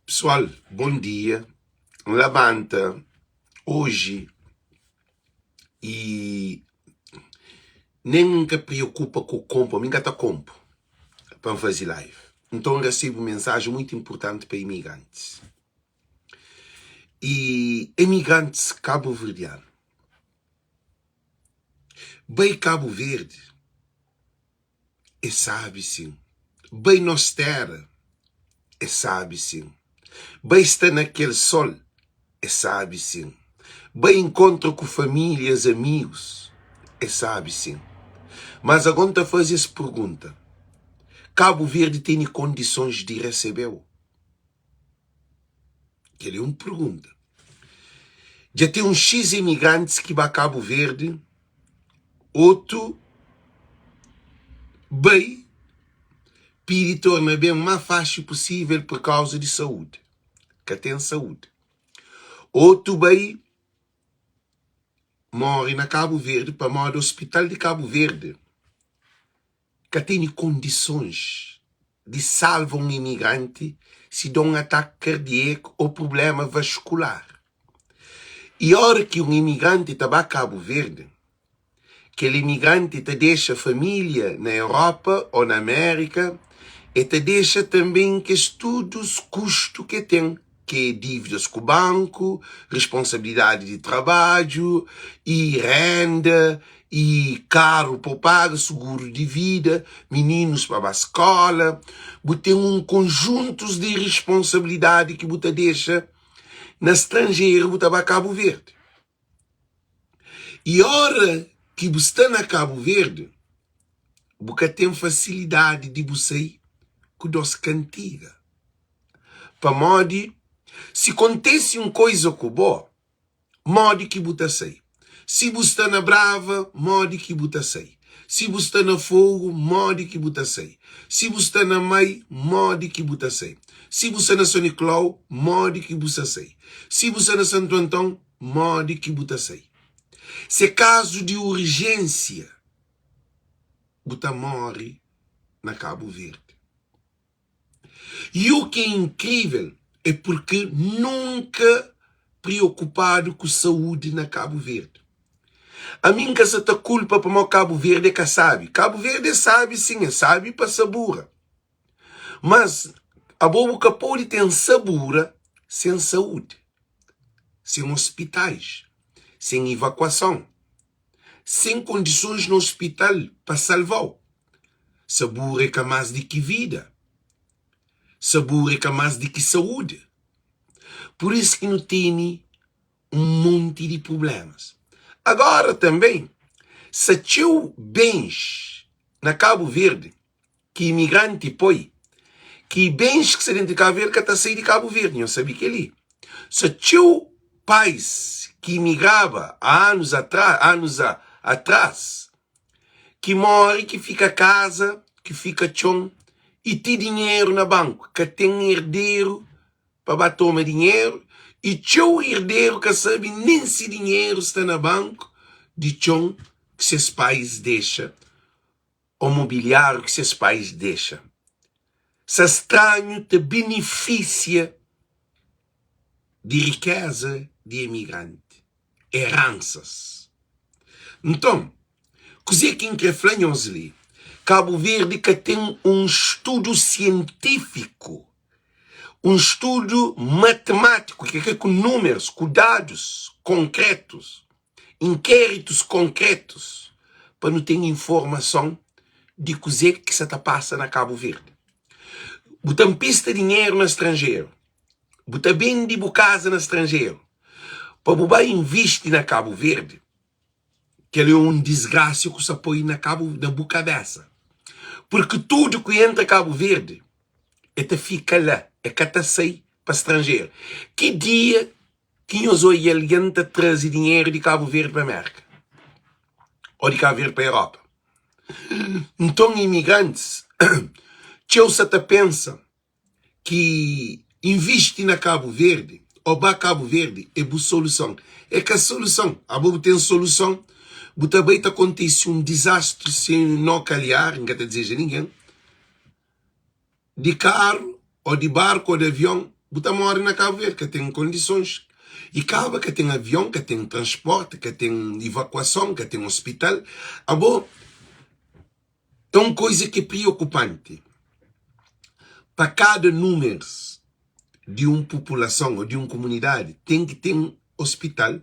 Pessoal, bom dia. N labanta oji i nen N ka preokupa ku konpo, mi N ka ta konpo pa N faze live. Nton N resebe un mensajen muitu inpurtanti pa imigrantis i emigrantis kabuverdianu. Bai Kabu Verdi é sábi sin, bai nos téra é sábi sin, bai sta na kel sol é sábi sin, bai inkontra ku famílias, amigus é sábi sin. Mas ago N ta faze es pergunta, Kabu Verdi tene kondisons di resebe-u? Kel é un pergunta. Dja ten uns X emigrantis ki ba Kabu Verdi, otu bai pidi torna ben má faxi pusível pur kauza di saúdi, ka ten saúdi. Otu bai móre na Kabu Verdi pamodi ospital di Kabu Verdi ka tene kondisons di salva un imigranti si da un ataki kardieku ô prubléma vaskular. I óra ki un imigranti ta ba Kabu Verdi, kel imigranti ta dexa família na Europa ô na Amérika, e ta dexa tanben kes tudus kustu ki e ten ki é dívidas ku banku, responsabilidadi di trabadju i renda i karu pa paga, suguru di vida, mininus pa ba skola. Bu ten un konjuntus di responsabilidadi ki bu ta dexa na stranjeru bu ta ba Kabu Verdi. I ora ki bu sta na Kabu Verdi, bu ka ten fasilidadi di bu sai ku dos kantiga. Pamodi si kontese un koiza ku bo, modi ki bu ta sai? Si bu sta na brava, modi ki bu ta sai? Si bu sta na fogu, modi ki bu ta sai? Si bu sta na mai, modi ki bu ta sai? Si bu sta na Son Niklau, modi ki bu sta sai? Si bu sta na Santu Anton, modi ki bu ta sai? Se kazu di urjénsia, bu ta móre na Kabu Verdi. I u ki é inkrível é purki nunka priokupadu ku saúdi na Kabu Verdi. Ami N ka sa ta kulpa pamodi Kabu Verdi é ka sabi. Kabu Verdi é sabi sin, é sabi pa sabura. Mas abo bu ka pode ten sabura sen saúdi, sen ospitais, sen ivakuason, sen kondisons na ospital pa salva-u. Sabura é ka más di ki vida. Sabura é ka más di ki saúdi. Pur isu ki nu tene un monti di prublémas. Agóra tanbe, sa txeu bens na Kabu Verdi ki imigranti poi, ki bens ki sta dentu di Kabu Verdi ka ta sai di Kabu Verdi. Nhos sabe kel-li. Sa txeu pais ki imigraba anus anus atras ki móre ki fika kaza, ki fika txon i ti dinheru na banku. Ka ten erderu pa ba toma dinheru i txeu erderu ka sabe nen si dinheru sta na banku di txon ki ses pais dexa ô mobiliáriu ki ses pais dexa. Sa stranhu ta benefisia di rikéza di emigranti, eransas. Nton, kuzê ki N krê fla nhos li, Kabu Verdi ka ten un studu sientífiku, un studu matemátiku, ki krê ku númerus, ku dadus konkretus, inkéritus konkretus pa nu ten informason di kuzê ki sa ta pasa na Kabu Verdi. Bu ta npista dinheru na stranjeru, bu ta bende bu kaza na stranjeru pa bu ba invisti na Kabu Verdi, kel é un disgrasia ku sa poi na kabu na bu kabesa. Purki tudu ku entra Kabu Verdi e ta fika la, e ka ta sai pa stranjeru. Ki dia Ki nhos odja algen ta traze dinheru di Kabu Verdi pa Merka ô di Kabu Verdi pa Europa? Nton imigrantis txeu sa ta pensa ki invisti na Kabu Verdi ô ba Kabu Verdi é bu soluson. É ka soluson. Abo bu ten soluson, bu ta bai ta kontise un dizastri sen no kaliar, N ka ta dizeja ningen, di karu ô di barku ô di avion. Bu ta móre na Kabu Verdi, ka ten kondisons. I kaba ka ten avion, ka ten transpórti, ka ten ivakuason, ka ten ospital. Abo, é un koiza ki é priokupanti. Pa kada númerus di un populason ô di un kumunidadi, ten ki ten ospital,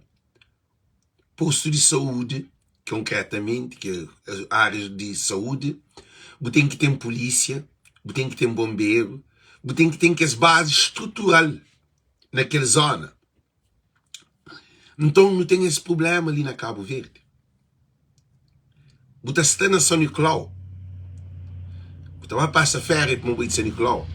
postu di saúdi, konkretamenti ki é árias di saúdi, bu ten ki ten pulísia, bu ten ki ten bonberu, bu ten ki ten kes bazi strutural na kel zona. Nton nu ten es prubléma li na Kabu Verdi. Bu ta sta na São Nicolau, bu ta ba pasa féria pamodi bu bai di São Nicolau,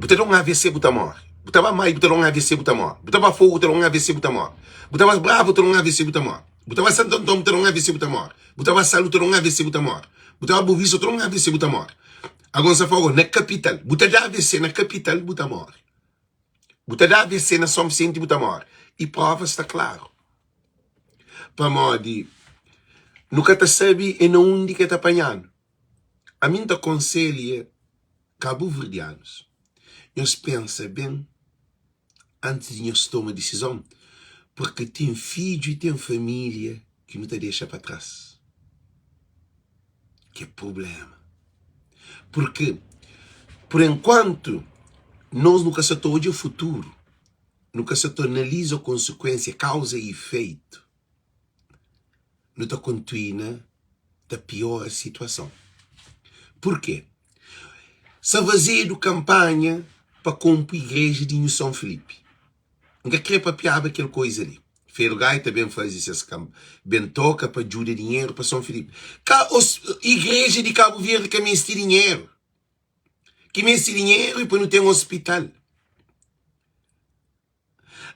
bu ta da un AVC bu ta móre, bu ta ba Maio bu ta da un AVC bu ta móre, bu ta ba Fogo bu ta da un AVC bu ta móre, bu ta ba Brava bu ta da un AVC bu ta móre, bu ta ba Santo Antão bu ta da un AVC bu ta móre, bu ta ba Sal bu ta da un AVC bu ta móre, bu ta ba Boa Vista bu ta da un AVC bu ta móre. Agora N sta fla-u na kapital, bu ta da AVC na kapital bu ta móre. Bu ta da AVC na São Vicente bu ta móre. I prova sta klaru. Pamodi nu ka ta sabe é na undi ke ta panha-nu. Ami N ta konselha kabuverdianus, nhos pensa ben antis di nhos toma disizon, purki ten fidju i ten família ki nu ta dexa pa tras, ki é prubléma. Purki, pur enkuantu, nos nu ka sa ta odja futuru, nu ka sa ta analiza konsekuensia, kauza i ifeitu, nu ta kontuina ta piora situason. Purkê? Sa fazedu kanpanha pa konpu igreja di Nhu Son Filipi. N ka krê papiaba kel koiza li. Feru Gaita ben faze ses kan ben toka pa djuda dinheru pa Son Filipi. Ka os igreja di Kabu Verdi ka meste dinheru. Ki meste dinheru é pa nu ten ospital.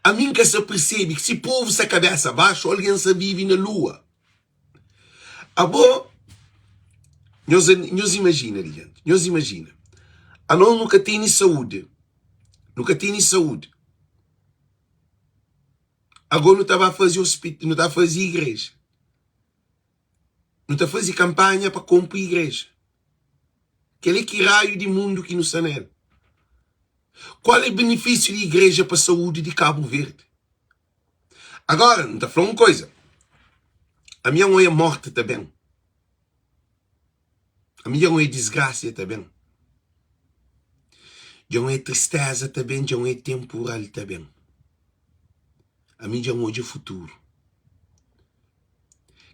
Ami N ka sa persebe ki si povu sta kabesa baxu, algen sa vive na lua. Abo, nhos, nhos imajina li, jenti, nhos imajina. Anos nu ka tene saúde, nu ka tene saúde. Ago nu ta ba faze ospit, nu ta faze igreja. Nu ta faze kanpanha pa konpo igreja. Kel é ki raiu di mundu ki nu sta na el. Kual é benefísiu di igreja pa saúdi di Kabu Verdi? Agora, N ta fla un koiza, ami dja N oia morti ta ben, ami dja N oia disgrasia ta ben, dja N oia tristeza ta ben, dja N oia tenpural ta ben, ami dja N odja futuru.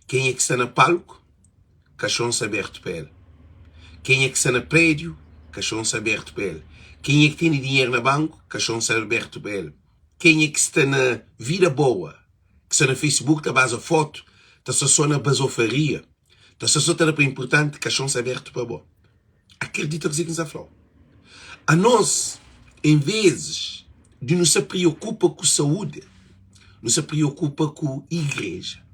Kenha ki sta na palku, kaxon sta abertu pa el. Kenha ki sta na prédiu, kaxon sta abertu pa el. Kenha ki tene dinheru na banku, kaxon sta abertu pa el. Kenha ki sta na vida boa, ki sta na Facebook ta baza fotu, ta sta so na bazofaria, ta sta so ta da pa inpurtanti, kaxon sta abertu pa bo. Akredita kuzê ki N sta fla-u. Anos, en vezis di nu sta preokupa ku saúdi, nu sta preokupa ku igreja.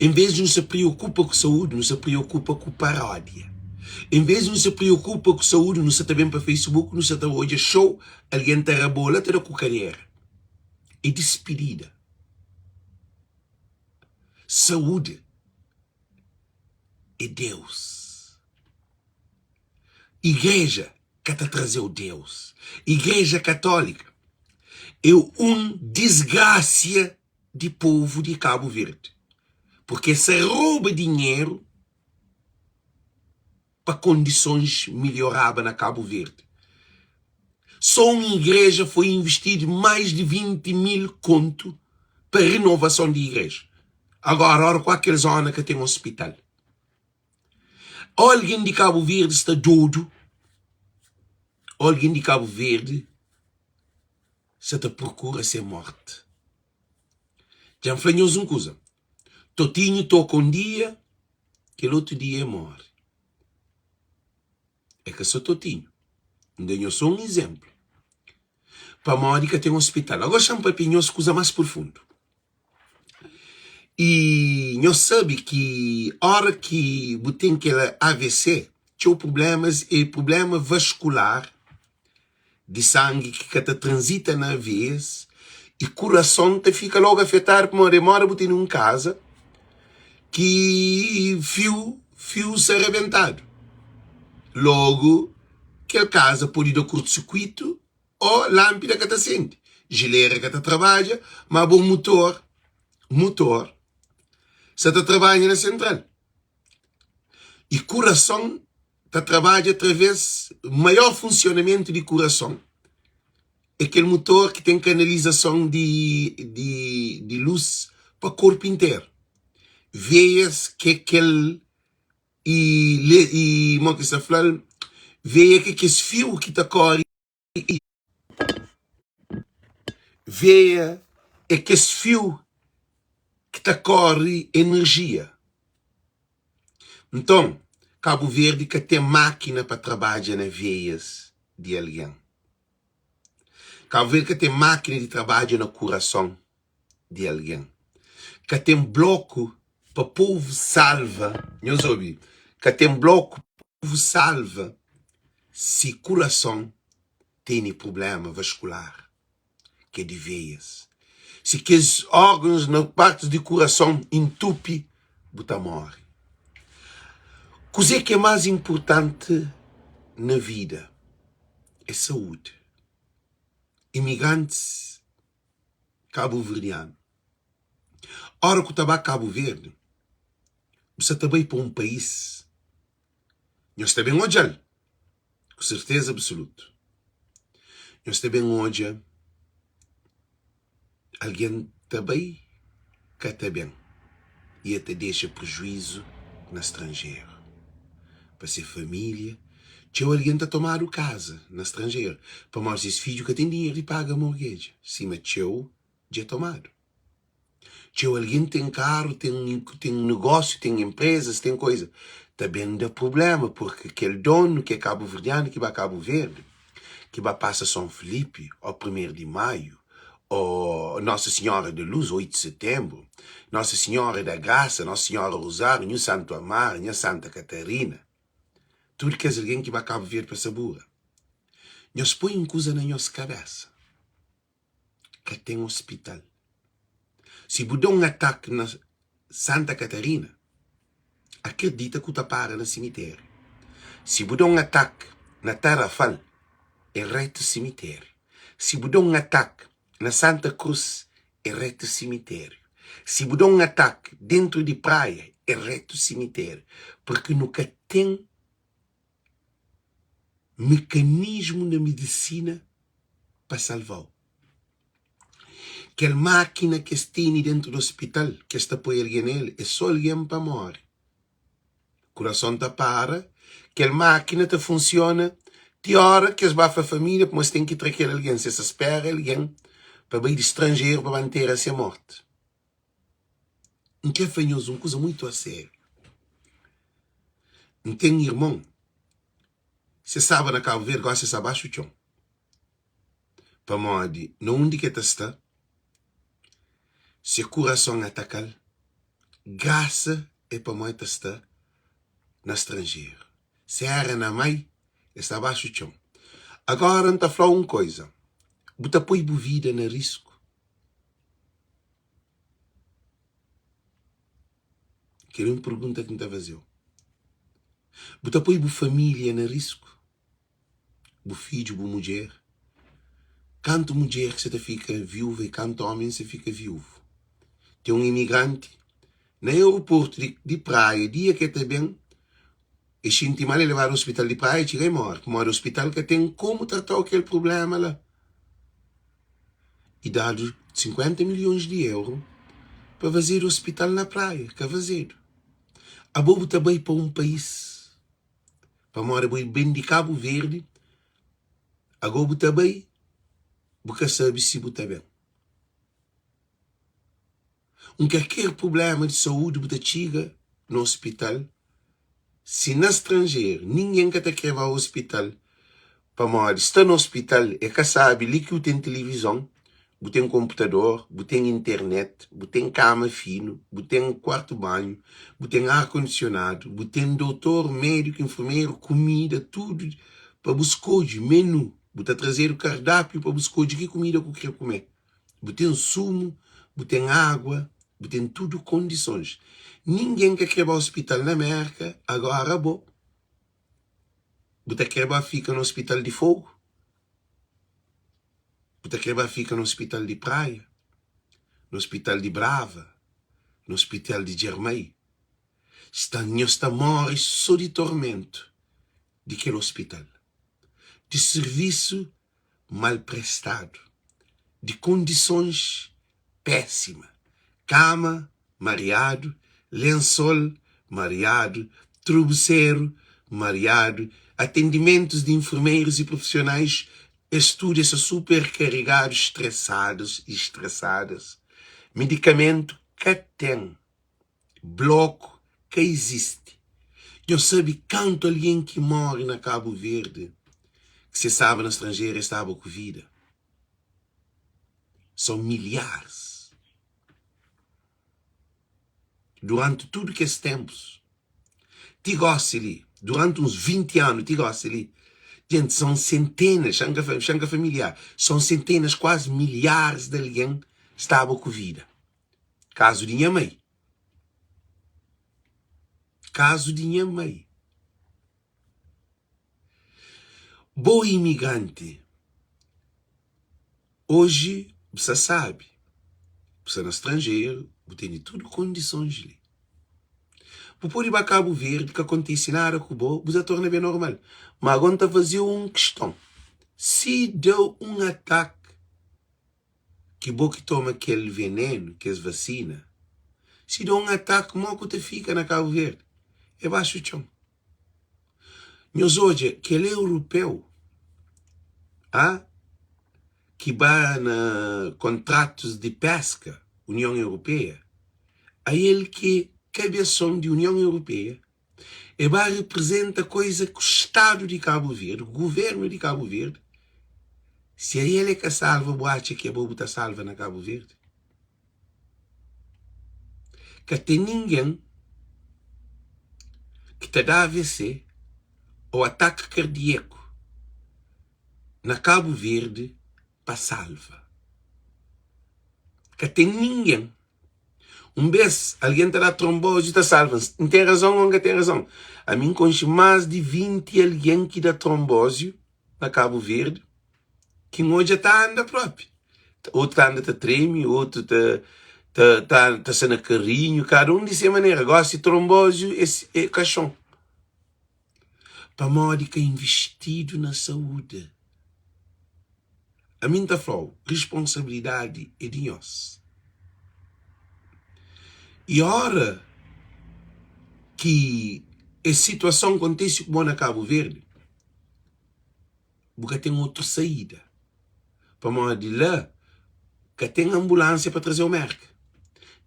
En ves di nu sta preokupa ku saúdi, nu sta preokupa ku paródia. En ves di nu sta preokupa ku saúdi, nu sta ta ben pa Facebook, nu sta ta odja show, algen ta rabola, ta da ku kadera. É dispidida. Saúdi é Deus. Igreja ka ta traze-u Deus. Igreja Katólika é un disgrasia di povu di Kabu Verdi, purke es sa roba dinheru pa kondisons milhoraba na Kabu Verdi. Só un igreja foi investidu mais di 20 mil kontu pa renovason di igreja. Agora, ora ku akel zona ka ten ospital. Ó algen di Kabu Verdi sta dodu, ó algen di Kabu Verdi sa ta prokura se morti. Dja N fla nhos un kuza, Totinhu toka un dia, kel otu dia e móre. É ka sô Totinhu, N da nhos sô un izénplu. Pamodi ka ten ospital. Agora xa-m papia nhos kuza más profundu. I nhos sabe ki óra ki bu ten kel AVC, txeu prublémas é prubléma vaskular di sangi ki ka ta tranzita na veias i kurason ta fika lógu afetadu pamodi é móda bu tene un kaza ki fiu fiu sta rabentadu. Lógu kel kaza pode da kurtu-sirkuitu. Ô lánpida ka ta sende, jilera ka ta trabadja, má bo mutor, mutor, sa ta trabadja na sentral. I kurason ta trabadja através, maior funsionamentu di kurason é kel mutor ki ten kanalizason di, di, di lus pa korpu interu. Veias ki é kel i, i mo ki sa fla-l, veia ki é kes fiu ki ta kóre i. Veia é kes fiu ki ta kóre enerjia. Nton, Kabu Verdi ka ten mákina pa trabadja na veias di algen. Kabu Verdi ka ten mákina di trabadja na kurason di algen. Ka ten bloku pa povu salva, nhos obi, ka ten bloku pa povu salva si kurason tene prubléma vaskular, ki é di veias. Si kes órgãus na partis di kurason intupi, bu ta móre. Kuzê ki é más inportanti na vida é saúdi. Imigrantis kabuverdianu, óra ku ta ba Kabu Verdi, bu sa ta bai pa un país Nhos ta ben odja-l ku serteza absolutu. Nhos ta ben odja algen ta bai ka ta ben i el ta dexa prejuízu na stranjeru pa se família. Txeu algen ta tomadu kaza na stranjeru pamodi ses fidju ka ten dinheru di paga morgedja, sima txeu dja tomadu. Txeu algen ten karu, ten ten negósiu, ten enprezas, ten koza. Ta ben da prubléma purki kel donu ki é kabuverdianu ki ba Kabu Verdi, ki ba pasa Son Filipi ô Primeru di Maiu ô Nosa Sinhora da Luz, 8 di Setenbru, Nosa Sinhora da Grasa, Nosa Sinhora Rozáriu, Nhu Santu Amaru, Nha Santa Katarina, tudu kes algen ki ba Kabu Verdi pa sabura. Nhos poi un kuza na nhos kabésa. ka ten ospital. Si bu da un ataki na Santa Catarina, akredita ku ta para na simiteriu. Si bu da un ataki na Tarrafal, é retu simiteriu. Si bu da un ataki na Santa Cruz, é retu simiteriu. Si bu da un ataki dentru di Praia, é retu simiteriu. Purki nu ka ten mekanismu na medisina pa salva-u. Kel mákina ki es tene déntu di ospital, ki es ta poi algen na el, é sô algen pa móre. Kurason ta para, kel mákina ta funsiona ti óra ki es ba fla família pamodi es ten ki tra kel algen. Si es ta spera algen pa bai di stranjeru pa ba ntera se mórti. N krê fla nhos un kuza mutu asériu. N ten irmon, si es staba na Kabu Verdi, gósi es sta baxu txon. Pamodi na undi ki el ta sta, se kurason ataka-l, grasa é pamodi el ta sta na stranjeru. Si éra na mai, el sta baxu txon. Agora N ta fla-u un koza, bu ta poi bu vida na risku. Kel é un pergunta ki N ta faze-u. Bu ta poi bu família na risku? Bu fidju, bu mudjer? Kantu mudjer ki sa ta fika viúva i kantu ómi sa fika viúvu? Ten un imigranti na aeroportu di Praia, dia ki el ta ben, el xinti mal, el lebadu ospital di Praia, el txiga el móre, pamodi ospital ka ten komu trata-u kel prubléma la. I dadu 50 milhons di euro pa fazedu ospital na Praia, ka fazedu. Abo bu ta bai pa un país, pamodi abo ben di Kabu Verdi, ago bu ta bai, bu ka sabe si bu ta ben. Un kalker prubléma di saúdi bu ta txiga na ospital, si na stranjeru ningen ka ta kre ba ospital pamodi sta na ospital e ka sabi li ki bu ten tilivizon, bu ten konputador, bu ten internet, bu ten kama finu, bu ten kuartu banhu, bu ten ar kondisionadu, bu ten dotor, médiku, infermeru, kumida, tudu pa bu skodje menu, bu ta trazedu kardápiu pa bu skodje ki kumida ku kre kume. Bu ten sumu, bu ten água, bu ten tudu kondisons. Ningen ka kre ba ospital na Mérka, agóra bo, bu ta kre ba fika na ospital di Fogu? Bu ta kre ba fika na ospital di Praia, na ospital di Brava, na ospital di Djermai? Sta nhos ta móre sô di tormentu di kel ospital, di sirvisu mal prestadu, di kondisons pésima, kama mariadu, lensol mariadu, trubuseru mariadu, atendimentus di infermerus i profisionais, es tudu es sta super karegadu, stresadus i stresadas, midikamentu ka ten. Bloku ka izisti. Nhos sabe kantu algen ki móre na Kabu Verdi ki si es staba na stranjeru es staba ku vida? Son milharis. Duranti tudu kes ténpus, ti gósi li, duranti uns 20 anu ti gósi li, jenti, son sentenas, xa N ka familiar, son sentenas, kuazi milharis di algen staba ku vida. Kazu di nha mai. Kazu di nha mai. Bo imigranti, oji bu sa sabi, bu sta na stranjeru, bu tene tudu kondisons li. Bu pode ba Kabu Verdi, ka kontise nada ku bo, bu ta torna ben normal. Ma ago N ta faze-u un kiston, si da-u un ataki Ki bo ki toma kel venenu, kes vasina, si da un ataki mo ku ta fika na Kabu Verdi? É baxu txon. Nhos odja kel europeu a ki ba na kontratus di peska Union Europeia, a el ki kabeson di Union Europeia E ba representa koiza ku stadu di Kabu Verdi, guvernu di Kabu Verdi, si ael e ka salva bu atxa ki abo bu ta salva na Kabu Verdi? Ka ten ningen ki ta da AVC ou ataki kardieku na Kabu Verdi pa salva. Ka ten ningen. Un bês, algen ta da tronbóziu i ta salva. N ten razon ô N ka ten razon? Ami N konxe más di 20 algen ki da tronbóziu na Kabu Verdi ki N odja ta anda própi. Otu ta anda ta treme, otu ta ta ta ta sta na karinhu, kada un di se manera. Gósi tronbóziu é é kaxon. Pamodi ka invistidu na saúdi. Ami N ta fla-u, risponsabilidadi é di nhos. I ora ki es situason kontise ku bo na Kabu Verdi, bu ka ten otu saída, pamodi la ka ten anbulansia pa traze-u Merka,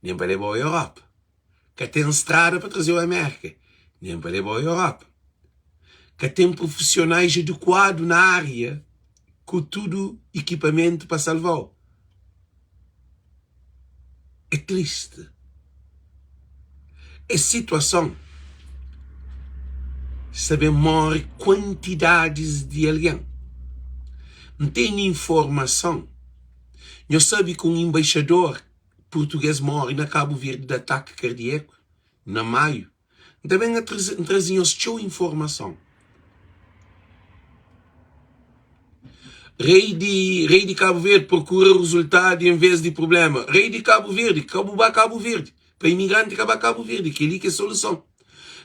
nen pa leba-u Europa. Ka ten strada pa traze-u Amérika, nen pa leba-u Europa. Ka ten profisionais adekuadu na ária ku tudu ikipamentu pa salva-u. É tristi. Es situason sta ben móre kuantidadis di algen. N tene informason, nhos sabe ki un enbaixador Purtuguês morre na Kabu Verdi di ataki kardieku na Maiu. N ta ben N traze nhos txeu informason. Rei di Rei di Kabu Verdi prokura ruzultadu en vez di prublema. Rei di Kabu Verdi, ka bu ba Kabu Verdi. Pa imigranti ka ba Kabu Verdi, kel-li ki é soluson.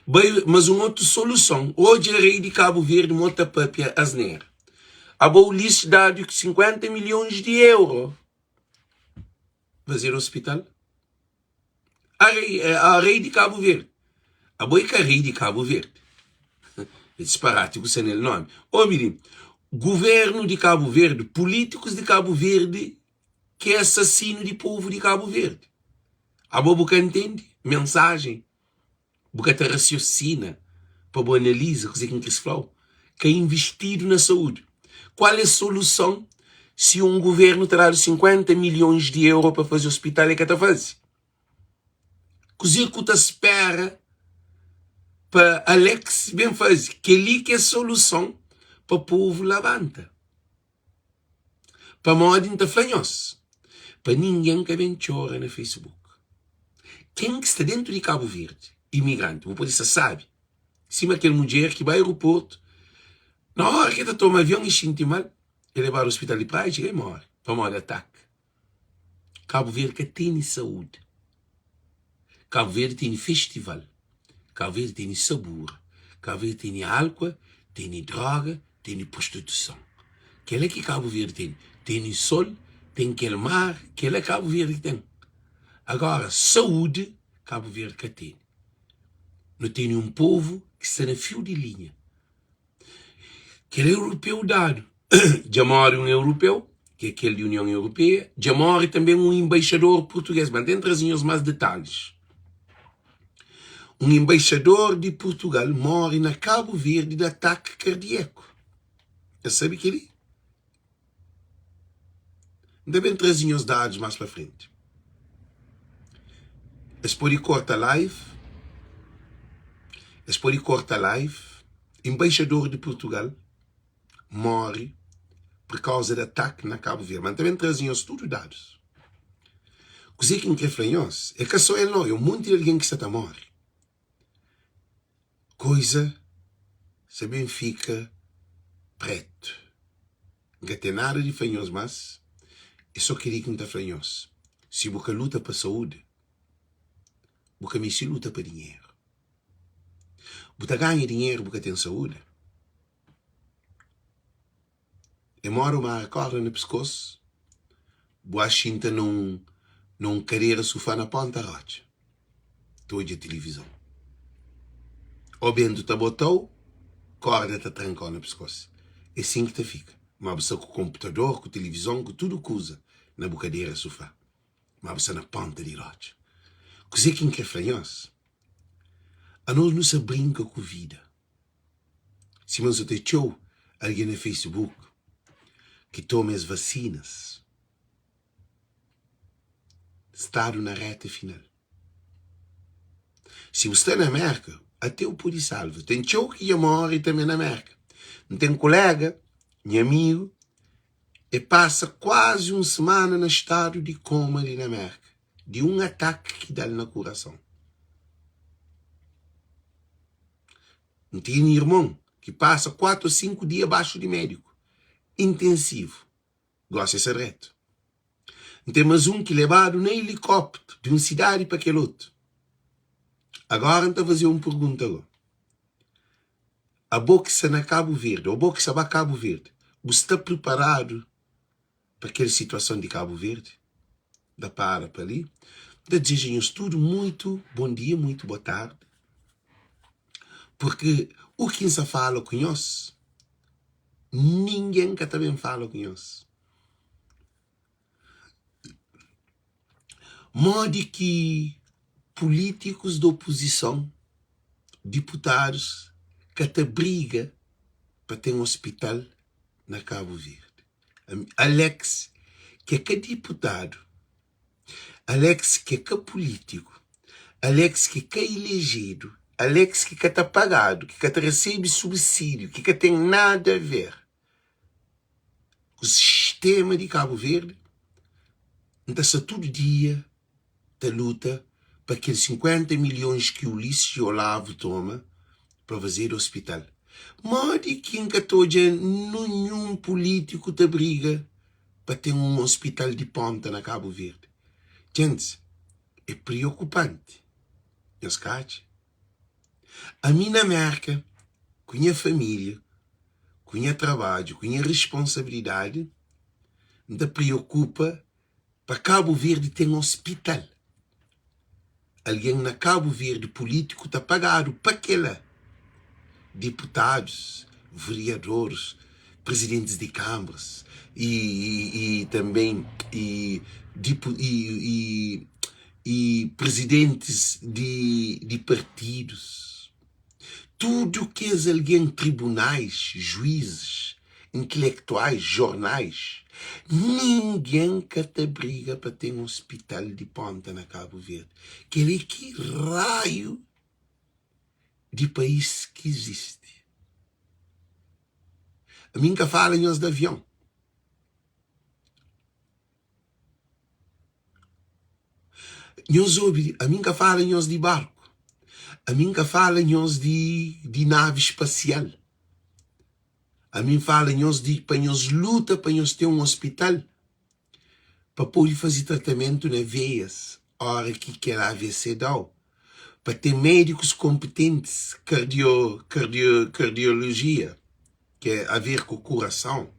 Bai, mas un otu soluson, odja Rei di Kabu Verdi mo ta papia asnera. Abo Ulisses dadu 50 milhons di euro. Fazer hospital? A rei, a rei di Kabu Verdi. Abo é ka rei di Kabu Verdi. É disparati ku sa nel nomi. Obi li, guvernu di Kabu Verdi, pulítikus di Kabu Verdi ki é asasinu di povu di Kabu Verdi. Abo bu ka ntende mensajen? Bu ka ta rasiosina pa bu analiza kuzê ki N kris fla-u? Ka invistidu na saúdi. Kual é soluson si un guvernu ta dadu 50 milhons di euro pa faze ospital e ka ta faze? Kuzê ku ta spera pa Alex ben faze? Kel-li ki é soluson pa povu labanta. Pamodi N ta fla nhos, pa ningen ka ben txora na Facebook. Ken ki sta dentu di Kabu Verdi, imigranti, bu pode sta sabi, sima kel mudjer ki bai aeroportu, na ora ki el ta toma avion e xinti mal, el lebadu ospital di Praia, txiga e more. Pamodi ataki. Kabu Verdi ka tene saúdi. Kabu Verdi tene festival. Kabu Verdi tene sabura. Kabu Verdi tene álkua, tene droga, tene prostituison. Kel-la ki Kabu Verdi tene. Tene sol, ten kel mar, kel-la Kabu Verdi ki ten. Agora, saúdi, Kabu Verdi ka tene. Nu tene un povu ki sta na fiu di linha. Kel europeu dadu. Dja móre un europeu, ki é kel di Union Europeia, dja móre tanbê un enbaixador purtugês. Mas N ten traze nhos más detalhis. Un enbaixador di Purtugal móre na Kabu Verdi di ataki kardíaku. Nhos sabe kel-li? N ta ben traze nhos dadus más pa frenti. Es pode korta live, es pode korta live. Embaixador di Portugal morre por kauza di ataki na Kabu Verdi. Ma N ta ben traze nhos tudu dadus. Kuzê ki N kre fla nhos, é ka sô el nau, é un monti di algen ki sta ta morre. Koisa sa ben fika pretu. N ka ten nada di fla nhos mas, é so kel-li ki N ta fla nhos, si bu ka luta pa saúdi, bu ka meste luta pa dinheru. Bu ta ganha dinheru bu ka ten saúdi? É mora uma korda na piskos, bu a xinta na un na un kadera sufá na ponta rotxa, ta odja tilivizon. Ó bentu ta bota-u, korda ta tranka-u na piskos. É sin ki ta fika. Ma bu sta ku konputador, ku tilivizon, ku tudu kuza na bu kadera sufá, ma bu sta na ponta di rotxa. Kuzê ki N krê fla nhos? Anos nu sta brinka ku vida. Sima nsa ten txeu algen na Facebook ki toma es vasinas stadu na reta final. Si bu sta na Merka ate bu pudi salva. Ten txeu ki dja mori tanbe na Merka. N ten kolega, nha amigu, e pasa kuazi un semana na stadu di koma li na Merka di un ataki ki da-l na kurason. N tene irmon ki pasa 4 ô 5 dia baxu di médiku intensivu. Gósi é sta dretu. N ten más un ki lebadu na elikópteru di un sidadi pa kel otu. Agóra N ta faze un pergunta gó. Abo ki sta na Kabu Verdi ô bo ki sta ba Kabu Verdi, bu sta priparadu pa kel situason di Kabu Verdi da para pa li. N ta dizeja nhos tudu muitu bon dia, muitu bo tardi, purki u ki N sa fala ku nhos, ningen ka ta ben fala ku nhos. Modi ki pulítikus di opuzison, diputadus, ka ta briga pa ten ospital na Kabu Verdi? Alex ki é ka diputadu, Alex ki é ka pulítiku, Alex ki ka ilejedu, Alex ki ka ta pagadu, ki ka ta resebe subsídiu, ki ka ten nada a ver ku sistema di Kabu Verdi, N ta sta tudu dia ta luta pa kel 50 milhons ki Ulisses e Olavo toma pa fazedu ospital. Modi ki N ka ta odja ninhun pulítiku ta briga pa ten un ospital di ponta na Kabu Verdi? Gentis, é priokupanti, nhos ka atxa? Ami na Merka, ku nha família, ku nha trabadju, ku nha risponsabilidadi, N ta priokupa Pa Kabu Verdi ten ospital. Algen na Kabu Verdi pulitiku ta pagadu pa kela. Diputadus, veriadoris, prizidentis di kanbras i i tanben i i i prizidentis di di partidus. Tudu kes algen, tribunais, juízes, intelektuais, jornais, ningen ka ta briga pa ten ospital di ponta na Kabu Verdi. Kel-li é ki raiu di país ki izisti? Ami N ka fala nhos di avion. Nhos obi, ami N ka fala nhos di barku, ami N ka fala nhos di di navi spasial, ami N fala nhos di pa nhos luta pa nhos ten un ospital. Pa pode faze tratamentu na veias óra ki kel AVC da-u. Pa ten médikus konpetentis, kardio, kardio, kardiolojia, ki é a ver ku kurason.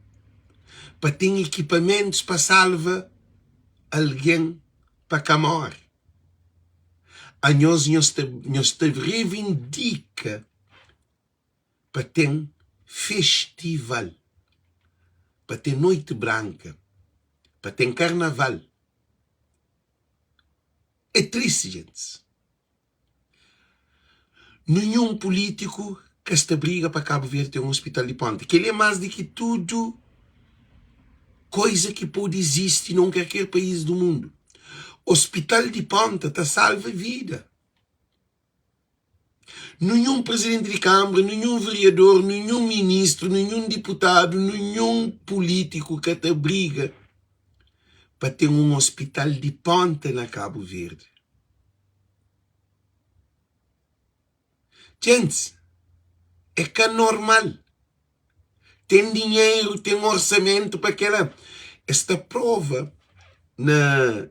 Pa ten ekipamentus pa salva algen pa ka móre. Anhos nhos ta, nhos ta revindika pa ten festival, pa ten noiti branka, pa ten karnaval. É tristi, gentis. Ninhun pulítiku ka sta briga pa Kabu Verdi ten un ospital di ponta. Kel-li é más di ki tudu koiza ki pode izisti na un kalker país du mundu. Ospital di ponta ta salva vida. Ninhun prizidenti di kanbra, ninhun veriador, ninhun ministru, ninhun diputadu, ninhun pulítiku ka ta briga pa ten un ospital di ponta na Kabu Verdi. Djentis, é ka normal. Ten dinheru, ten orsamentu pa kela. Es ta prova na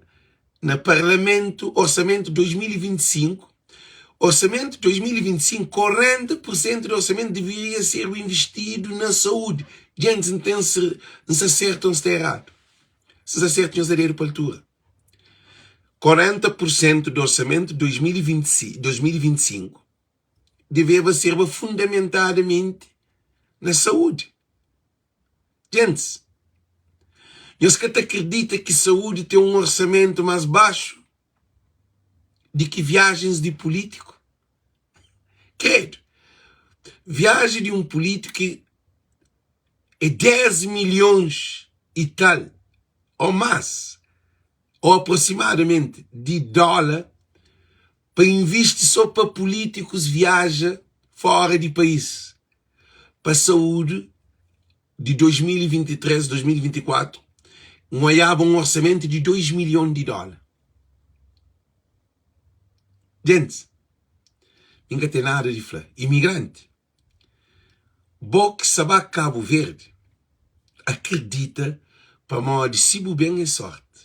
na parlamentu orsamentu 2025, orsamentu 2025, 40 por sentu di orsamentu deveria ser investidu na saúdi. Djentis, N ten ser, N sta sertu o N sta eradu? Si N sta sertu, nhos da dedu pa altura. 40 por sentu di orsamentu 2025 deveba serba fundamentadamenti na saúdi. Gentis, nhos ka ta kridita ki saúdi ten un orsamentu más baxu di ki viajens di pulítiku? Kredu, viajen di un pulítiku é 10 milhons i tal ô más, ô aproximadamenti, di dóla pa invisti so pa pulítikus viaja fóra di país pa saúdi di 2023, 2024 N oiaba un orsamentu di 2 milhon di dóla. Gentis, mi N ka ten nada di fla. Imigranti, bo ki sa ba Kabu Verdi, akridita pamodi si bu ben é sorti.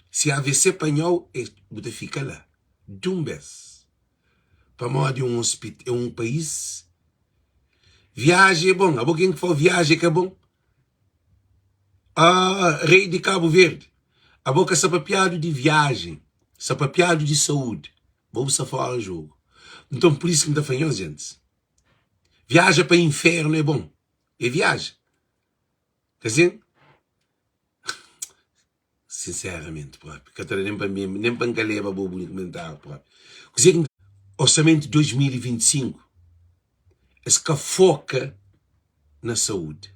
Si AVC panha-u, bu ta fika la dun bes. Pamodi é un é un país Viaji é bon, abo ken ki fla viaji é ka bon? Ah, rei di Kabu Verdi, abo ka sa papiadu di viajen, sa papiadu di saúdi, bo bu sa fora jogu. Nton pur isu ki N ta fla nhos gentis, viaja pa infernu é bon, é viaja, ka sin? Sinseramenti propi, ka ta da nen pa mi, nen pa N ka leba bo bu kumentariu propi. Kuzê ki N. Orsamentu 2025, es ka foka na saúdi.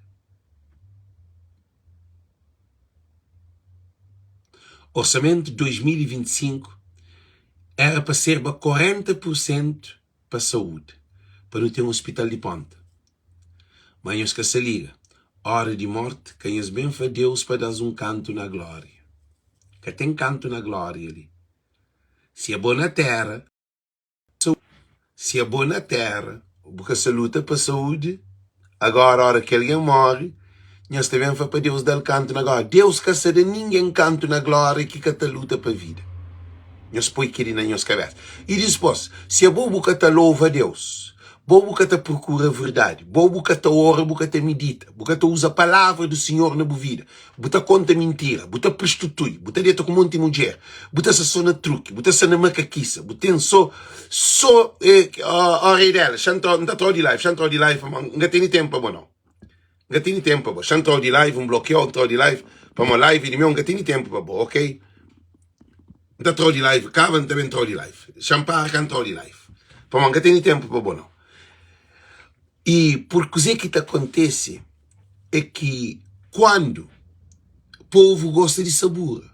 Orsamentu 2025 era pa serba 40 pur sentu pa saúdi, pa nu ten ospital di ponta. Ma nhos ka sa liga, ora di morti ka nhos ben fla Deus pa das un kantu na gloria. Ka ten kantu na gloria li. Si abo na tera, si abo na tera bu ka sa luta pa saúdi, agora ora ki algen mori, nhos ta ben fla pa Deus dal kantu na gloria. Deus ka sa da ningen kantu na gloria ki ka ta luta pa vida. Nhos poi keli na nhos kabesa. I dispos, si abo bu ka ta louva Deus, Bo bu ka ta prokura verdadi, bo bu ka ta ora, bu ka ta midita, bu ka ta uza palavra di Sinhor na bu vida, bu ta konta mintira, bu ta prostitui, bu ta deta ku monti mudjer, bu ta sta so na truki, bu ta sta na makakisa, bu ten so so ó rei dela, xa N ta trau di live, xa N trau di live pamodi N ka tene tenpu pa bo nau, N ka tene tenpu pa bo, xa N trau di live, N blokiau, N trau di live pamodi live é di meu, N ka tene tenpu pa bo, ok. N ta trau di live, kaba N ta ben trau di live. Xa-m para ka N trau di live. Pamodi N ka tene tenpu pa bo nau. I pur kuzê ki ta kontese é ki kuandu povu gosta di sabura,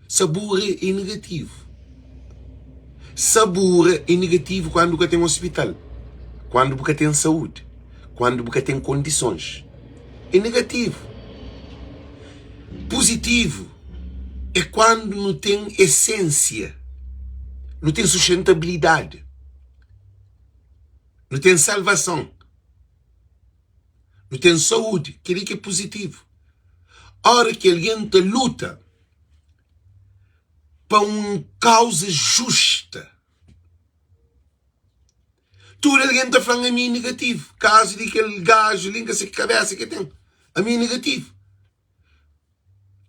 sabura é negativu. Sabura é negativu kuandu ka ten ospital, kuandu bu ka ten saúdi, kuandu bu ka ten kondisons. É negativu. Puzitivu é kuandu nu ten esensia, nu ten sustentabilidadi, nu ten salvason, nu ten saúdi. Kel-li ki é puzitivu. Óra ki algen ta luta pa un kauza justa, tudu algen ta fla-m ami é negativu. Kazu di kel gaju li, N ka se ki kabésa ki el ten, ami é negativu.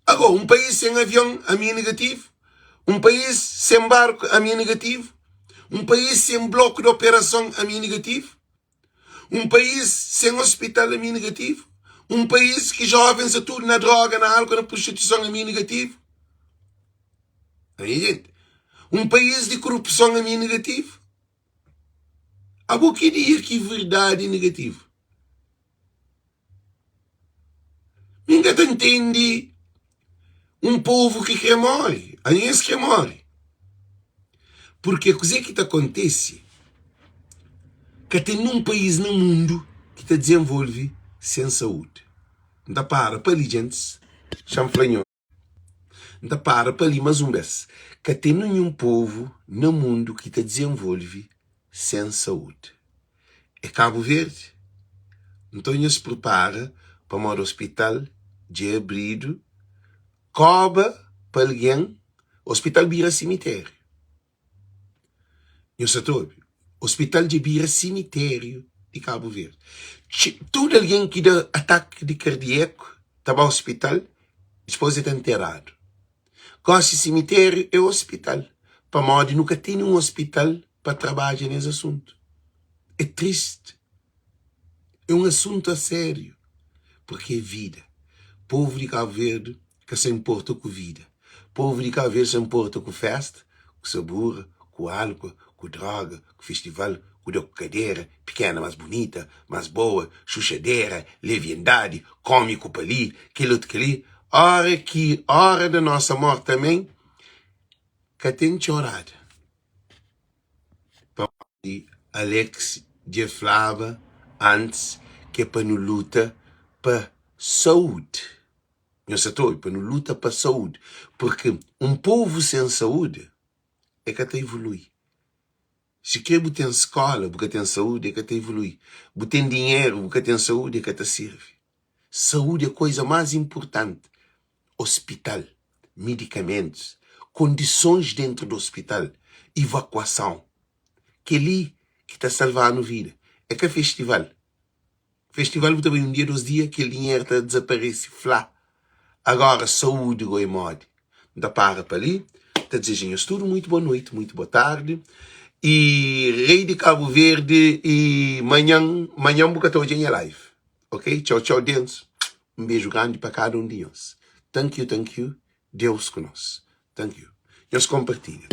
Agora, un país sen avion, ami é negativu. Un país sen barku, ami é negativu. Un país sen bloku di operason, ami é negativu. Un país sen ospital, ami é negativu. Un país ki jovens sta tudu na droga, na álkol, na prostituison, ami é negativu. Ami, gente. Un país di korupson, ami é negativu. Abo ki dia ki verdadi é negativu? Mi N ka ta ntende un povu ki krê móre. Anho es krê móre. Purkê kuzê ki ta kontese, ka ten nun país na mundu ki ta dizenvolve sen saúdi. N ta para pa li, djentis, xa-m fla nho. N ta para pa li más un bês, ka ten ninhun povu na mundu ki ta dizenvolve sen saúdi. É Kabu Verdi? Nton nhos pripara pamodi ospital dja abridu, koba pa algen, ospital bira simitériu. Nhos sa ta obi? Ospital dja bira simitériu di Kabu Verdi. Tudu algen ki da ataki di kardieku ta ba ospital, dipôs el ta nteradu. Gósi simitériu é ospital, pamodi nu ka tene un ospital pa trabadja nes asuntu. É tristi, é un asuntu a sériu, purki é vida. Povu di Kabu Verdi ka sa inporta ku vida. Povu di Kabu Verdi sa inporta ku festa, ku sabura, ku álkua, ku droga, ku festival, ku da ku kadera, pikena más bunita, más boa, xuxadera, leviandadi, kómiku pa li, kel otu kel li. Óra ki óra da nosa morti tanben ka ten txorada. Pamodi Alex dja flaba antis ki é pa nu luta pa saúdi. Nhos sa ta obi? Pa nu luta pa saúdi. Purki un povu sen saúdi e ka ta ivolui. Si kre bu ten skola, bu ka ten saúdi, e ka ta ivolui. Bu ten dinheru, bu ka ten saúdi, e ka ta sirvi. Saúdi é koiza más inpurtanti. Ospital, midikamentus, kondisons dentu di ospital, ivakuason. Kel-li ki ta salva-nu vida. É ka festival. Festival bu ta bai un dia, dos dia, kel dinheru ta dizaparese, fla. Agora saúdi go é modi? N ta para pa li, ta dizeja nhos tudu muitu boa noiti, muitu boa tardi y rei di Kabu Verdi y manhan, manhan bu ka ta odja nha live, ok? Txau txau densu, un beju grandi pa kada un di nhos. Thank you, thank you, Deus ku nos. Thank you. Nhos konpartilha.